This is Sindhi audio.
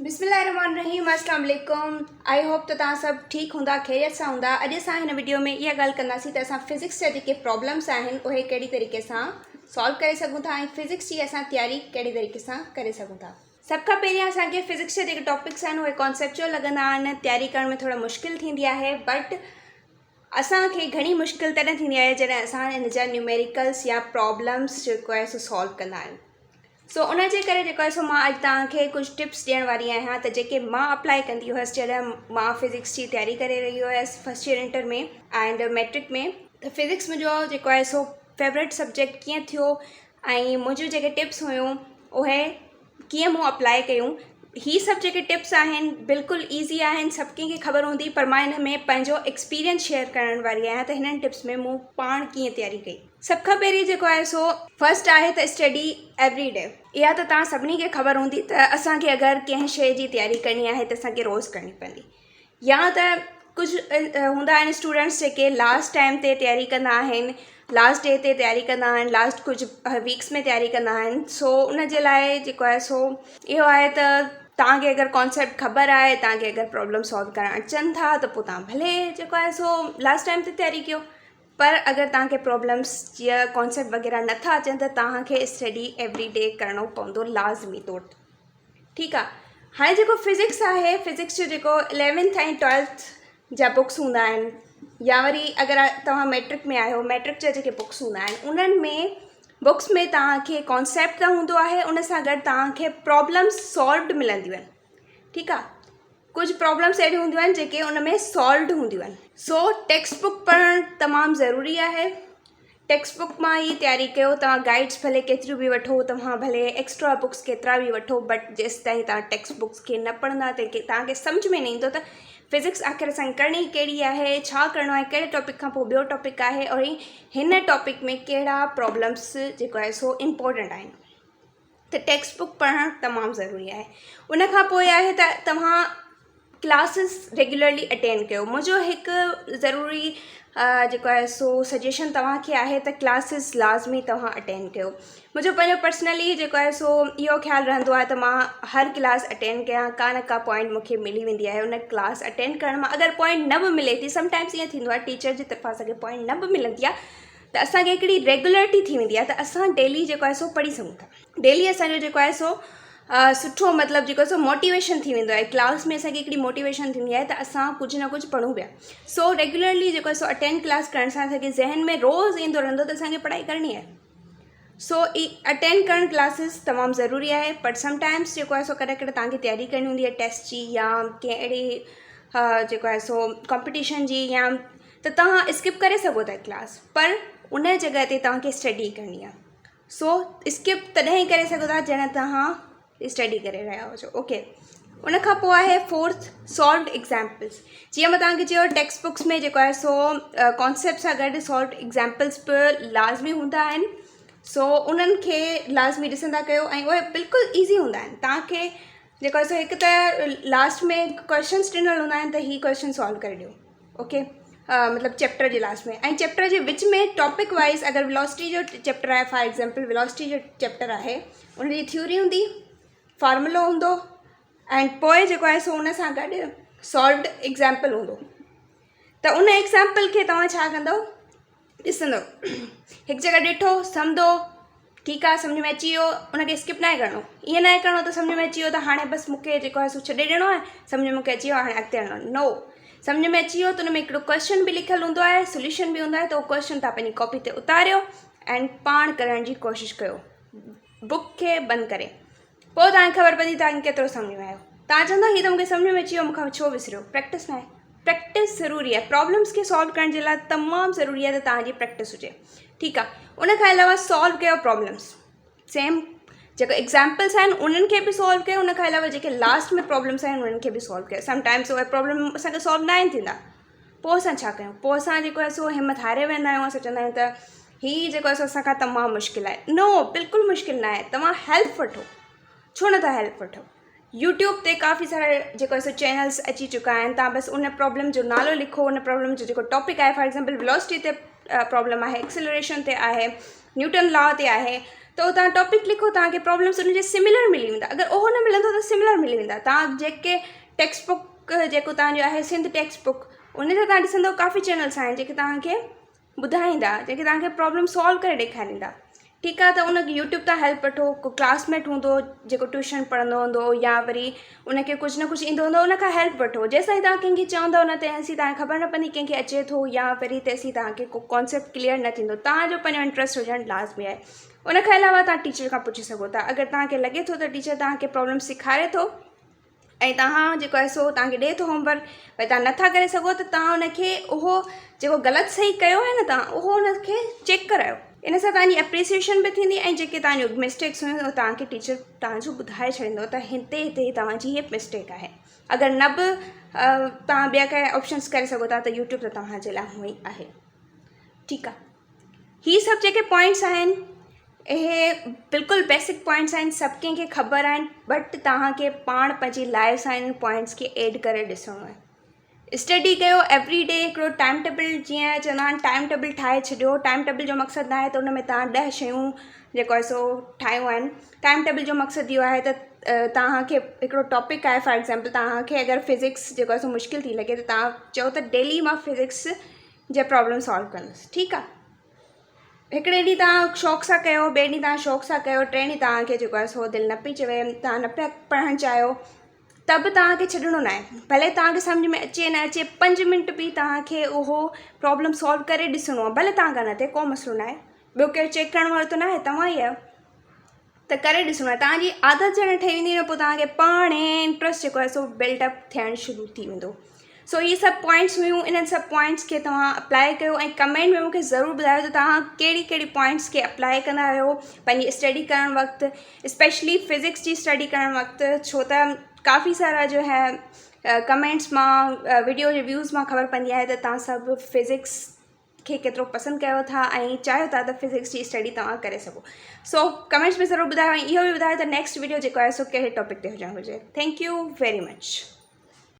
بسم الله الرحمن الرحيم السلام عليڪم I hope ته توهان سڀ ٺيڪ هوندا خيريت سان هوندا اڄ اسان هن وڊيو ۾ اها ڳالهه ڪنداسين ته اسان فزڪس جا جيڪي پرابلمس آهن اهي ڪهڙي طريقي سان سالو ڪري سگهون ٿا ۽ فزڪس جي اسان تياري ڪهڙي طريقي سان ڪري سگهون ٿا. سڀ کان پهريان اسان کي فزڪس جا جيڪي ٽاپڪس آهن اهي ڪانسيپچوئل لڳندا آهن تياري ڪرڻ ۾ ٿورا مشڪل ٿيندي آهي بٽ اسان کي گهڻي مشڪل تڏهن ٿيندي آهي جڏهن اسان ان جا نيوميريڪلس يا پرابلمس جيڪو آهي سو سالو ڪندا آهيون سو ان جي ڪري جيڪو آهي سو مان اڄ توهان کي ڪجهه ٽپس ڏيڻ واري آهيان ته جيڪي مان اپلائي ڪندي هيس جڏهن مان فزڪس جي تياري ڪري رهي هيس first year inter ۾ and matric ۾ ته فزڪس منهنجو جيڪو آهي سو فيورٽ سبجيڪٽ ڪيئن ٿيو ۽ منهنجون جيڪي ٽپس هيون اهي ڪيئن مون اپلائي ڪيون هي سڀ جيڪي ٽپس آهن بلڪل ايزي آهن سڀ ڪنهن کي خبر هوندي پر مان ان ۾ پنهنجو ايڪسپيرينس شيئر ڪرڻ واري آهيان ته هنن ٽپس ۾ مون پاڻ ڪيئن تياري ڪئي. سڀ کان پهرين جيڪو آهي سو فرسٽ آهي ته اسٽڊي ايوري ڊي اها ته توهان سڀني کي خبر هوندي ته اسان کي اگر ڪنهن شيء جي تياري ڪرڻي آهي ته اسان کي روز ڪرڻي پوندي يا ته ڪجهه هوندا آهن اسٽوڊنٽس جيڪي لاسٽ ٽائيم تي تياري ڪندا آهن لاسٽ ڊي تي تياري ڪندا آهن لاسٽ ڪجهه ويڪس ۾ تياري ڪندا آهن سو ان جي لاء جيڪو آهي سو اهو آهي ته توهان کي اگر ڪانسيپٽ خبر آهي توهان کي اگر پرابلم سالو ڪرڻ اچن ٿا ته پوء توهان ڀلي جيڪو آهي سو لاسٽ ٽائيم تي تياري ڪيو پر اگر توهان کي پرابلمس جيئن ڪانسيپٽ وغيره نٿا اچن ته توهان کي اسٽڊي ايوري ڊي ڪرڻو پوندو لازمي طور تي ٺيڪ آهي هاڻي جيڪو فزڪس آهي فزڪس جو جيڪو اليونٿ ۽ ٽويلٿ جا بڪس هوندا آهن يا وري اگر توهان ميٽرڪ ۾ آهيو ميٽرڪ جا جيڪي بڪس هوندا آهن انهن ۾ بڪس ۾ توهان کي ڪانسيپٽ ته هوندو آهي ان سان گڏ توهان کي پرابلمس سالوڊ ملنديون آهن ٺيڪ آهي ڪجهه پرابلمس اهڙيون هونديون آهن جيڪي ان ۾ سالوڊ هونديون آهن سو ٽيڪسٽ بڪ پڙهڻ تمام ضروري آهي ٽيڪسٽ بڪ مان ئي تياري ڪيو توهان گائيڊس ڀلي ڪيتريون به وٺو توهان ڀلي ايڪسٽرا بڪس ڪيترا به وٺو بٽ جيستائين توهان ٽيڪسٽ بڪس کي نه پڙهندا تنهن توهان کي سمجهه ۾ نه ايندو ته فزڪس آخر اسان کي ڪرڻي ڪهڙي آهي ڇا ڪرڻو آهي ڪهڙي ٽاپڪ کان پوء ٻيو ٽاپڪ آهي اور هن ٽاپڪ ۾ ڪهڙا پرابلمس جيڪو آهي سو امپورٽنٽ آهن ته ٽيڪسٽ بڪ پڙهڻ تمام ضروري آهي ان کان پوء آهي ته توهان ڪلاسز ريگيولرلي اٽينڊ ڪيو منهنجو هڪ ضروري جيڪو آهي سو سجيشن توهان کي آهي ته ڪلاسز لازمي توهان اٽينڊ ڪيو منهنجو پنهنجو پرسنلي جيڪو آهي سو اهو خيال رهندو آهي ته مان هر ڪلاس اٽينڊ ڪيان ڪا نه ڪا پوائنٽ مون کي ملي ويندي آهي ان ڪلاس اٽينڊ ڪرڻ مان اگر پوائنٽ نه به ملي ٿي سم ٽائمس ائين ٿيندو آهي ٽيچر جي طرفان اسان کي پوائنٽ نه به ملندي آهي ته اسان کي هڪڙي ريگولرٽي ٿي ويندي آهي ته اسان ڊيلي جيڪو آهي سو پڙهي سگهون ٿا ڊيلي اسانجو جيڪو آهي سو سٺو مطلب جيڪو سو موٽيويشن ٿي ويندو آهي ڪلاس ۾ اسانکي هڪڙي موٽيويشن ٿيندي آهي ته اسان ڪجهه نه ڪجهه پڙهون پيا سو ريگولرلي جيڪو آهي سو اٽينڊ ڪلاس ڪرڻ سان اسانکي ذهن ۾ روز ايندو رهندو ته اسانکي پڙهائي ڪرڻي آهي سو اٽينڊ ڪرڻ ڪلاسز تمام ضروري آهي پر سم ٽائمس جيڪو آهي سو ڪڏهن ڪڏهن توهان کي تياري ڪرڻي هوندي آهي ٽيسٽ جي يا ڪنهن اهڙي جيڪو آهي سو ڪمپٽيشن جي يا ته توهان اسڪپ ڪري سگهو ٿا ڪلاس پر ان جڳهه تي توهان کي اسٽڊي ڪرڻي آهي سو اسڪپ تڏهن ئي ڪري سگهو ٿا جڏهن توهان اسٽڊي ڪري رهيا هجو اوڪي ان کان پوء آهي فورٿ سالوڊ ايگزامپلس جيئن مان توهان کي چيو ٽيڪسٽ بڪس ۾ جيڪو آهي سو ڪانسيپٽ سان گڏ سالوڊ ايگزامپلس به لازمي هوندا آهن سو انهن کي لازمي ڏسندا ڪيو ۽ اهي بلڪل ايزي هوندا آهن توهان کي جيڪو آهي سو هڪ ته لاسٽ ۾ ڪويشچنس ڏنل هوندا آهن ته هي ڪويشچن سالو ڪري ڏيو اوڪي مطلب چيپٽر جي لاسٽ ۾ ۽ چيپٽر جي وچ ۾ ٽاپڪ وائز اگر ولاسٽي جو چيپٽر آهي فار ايگزامپل ولاسٽي جو چيپٽر آهي ان جي ٿيوري هوندي فارمولو هوندو ۽ پوء جيڪو آهي سو ان سان گڏ سالوڊ ايگزامپل هوندو ته ان ايگزامپل کي توهان ڇا ڪندو ڏسندو هڪ جڳهه ڏٺو سمجهو ٺيڪ آهي سمجهه ۾ اچي ويو ان کي اسڪپ ناهي ڪرڻو ائين ناهي ڪرڻو ته سمجهه ۾ اچي ويو ته هاڻي بس مون کي جيڪو آهي سو ڇڏي ڏيڻو آهي سمجهه مون کي اچي ويو هاڻي اڳتي هلڻو نو سمجهه ۾ اچي ويو ته ان ۾ هڪڙو ڪويشچن به لکيل هوندو آهي سوليوشن به هوندو آهي ته اهو ڪويشچن توهان پنهنجي ڪاپي تي اتاريو ۽ پاڻ ڪرڻ جي ڪوشش ڪيو بڪ کي بند ڪري پوء توهان کي خبر پوندي توهان کي ڪيترو سمجهه ۾ آيو. توهان چوندؤ هي ته مون کي سمجهه ۾ اچي ويو مون کان ڇو وسريو. پريڪٽس ناهي. پريڪٽس ضروري آهي. پرابلمس کي سالو ڪرڻ جي لاء تمام ضروري آهي ته توهان جي پريڪٽس هجي. ٺيڪ آهي. ان کان علاوه سالو ڪيو پرابلمس. سيم جيڪو ايگزامپلس آهن انهن کي به سالو ڪيو ان کان علاوه جيڪي لاسٽ ۾ پرابلمس آهن انهن کي به سالو ڪيو. سم ٽائمس اهي پرابلم اسان کي سالو ناهن ٿيندا. پوء اسان ڇا ڪيون پوء اسان جيڪو آهي سو همت هاري ويندا آهيون اسان چوندا آهيون ته هي جيڪو آهي سو اسان کان تمام مشڪل آهي نو بلڪل مشڪل نه آهي توهان هيلپ وٺو ڇو نٿا هيلپ وٺو يوٽيوب تي ڪافي سارا جيڪو آهي سو چينلس اچي چڪا آهن توهان بس ان پرابلم جو نالو لکو ان پرابلم جو جيڪو ٽاپڪ آهي فار ايگزامپل ويلوسٽي تي پرابلم آهي ايڪسلريشن تي آهي نيوٽن لا تي آهي ته توهان ٽاپڪ لکو توهان کي پرابلمس ان جي سملر ملي ويندا اگر اهو نه ملندو ته سملر ملي ويندا توهان جيڪي ٽيڪسٽ بڪ جيڪو توهان جو آهي سنڌ ٽيڪسٽ بڪ ان تي توهان ڏسندو ڪافي چينلس آهن جيڪي توهان کي ٻڌائيندا جيڪي توهان کي پرابلم سالو ڪري ڏيکاريندا ٺيڪ آهي ته ان يوٽيوب تان هيلپ وٺو ڪو ڪلاس ميٽ هوندو جيڪو ٽيوشن پڙهندو هوندو يا وري ان کي ڪجهه نه ڪجهه ايندو هوندو ان کان هيلپ وٺو جيستائين توهان ڪنهن کي چوندو نه تيسين توهان کي خبر نه پوندي ڪنهن کي اچي ٿو يا وري تيسين توهان کي ڪو ڪانسيپٽ ڪليئر نه ٿيندو توهان جو پنهنجو انٽرسٽ هجڻ لازمي آهي ان کان علاوه توهان ٽيچر کان پڇي سگهو ٿا اگر توهان کي لڳي ٿو ته ٽيچر توهان کي پرابلم سيکاري ٿو ۽ توهان جيڪو آهي سو توهان کي ڏئي ٿو هوم ورڪ ڀئي توهان نٿا ڪري سگهو ته توهان ان کي اهو جيڪو غلط صحيح ڪيو آهي نه توهان اهو ان کي چيڪ ڪرايو ان سان توهان جي اپريسيئيشن به ٿيندي ۽ جيڪي توهان جون مسٽيڪس هيون اهي توهان کي ٽيچر توهان جو ٻڌائي ڇڏيندو ته هتي هتي توهان جي هي مسٽيڪ آهي اگر نه به توهان ٻيا ڪنهن آپشنس ڪري سگهو ٿا ته يوٽيوب ته توهان جي لاء هونئن ئي آهي ٺيڪ آهي هي سڀ جيڪي پوائنٽس آهن اهي بلڪل بيسڪ پوائنٽس آهن سڀ ڪنهن کي خبر آهن بٽ توهان کي پاڻ پنهنجي لائف سان انهن پوائنٽس کي ايڊ ڪري ڏسڻو آهي اسٽڊي ڪيو ايوري ڊي هڪڙو ٽائيم ٽيبل جيئن چوندا آهن ٽائيم ٽيبل ٺاهي ڇڏيو ٽائيم ٽيبل جو مقصد نه آهي ته ان ۾ توهان ڏهه شيون جيڪو آهي سو ٺاهيون آهن ٽائيم ٽيبل جو مقصد اهو آهي ته توهان کي هڪڙو ٽاپڪ آهي فار ايگزامپل توهان کي اگر فزڪس جيڪو آهي سو مشڪل ٿي لڳي ته توهان چئو ته ڊيلي مان فزڪس جي پرابلم سالو ڪندس ٺيڪ آ هڪڙي ڏينهن توهان شوق سان ڪيو ٻئي ڏينهن توهان شوق سان ڪيو ٽئين ڏينهن توهان کي جيڪو آهي سو دل نه پئي چوي توهان نه پيا پڙهڻ چاهيو ته به توهان کي ڇڏڻو نه آهي ڀلي توهان کي سمجهه ۾ اچي نه اچي پنج منٽ به توهان کي اهو پرابلم سالو ڪري ڏسڻو آهي ڀلي توهان کان نه ٿئي ڪو مسئلو نه آهي ٻيو ڪير چيڪ ڪرڻ وارو ته نه آهي توهان ئي آهيو ته ڪري ڏسڻو آهي توهان جي عادت جڏهن ٺهي ويندي نه پوء توهان کي پاڻ ئي انٽرسٽ جيڪو آهي سو بلڊ اپ ٿيڻ شروع ٿي ويندو سو هي سڀ پوائنٽس هيون انهن سڀ پوائنٽس کي توهان اپلائي ڪيو ۽ ڪمينٽ ۾ مونکي ضرور ٻڌايو ته توهان ڪهڙي ڪهڙي پوائنٽس کي اپلائي ڪندا آهيو پنهنجي اسٽڊي ڪرڻ وقت اسپيشلي فزڪس جي اسٽڊي ڪرڻ وقت ڇو ته ڪافي سارا جو هي ڪمينٽس مان وڊيو جي ويوز مان خبر پوندي آهي ته توهان سڀ فزڪس کي ڪيترو پسند ڪيو ٿا ۽ چاهيو ٿا ته فزڪس جي اسٽڊي توهان ڪري سگهو سو ڪمينٽس ۾ ضرور ٻڌايو ۽ اهو به ٻڌايو ته نيڪسٽ ويڊيو جيڪو آهي سو ڪهڙي ٽاپڪ تي هجڻ گهرجي thank you very much.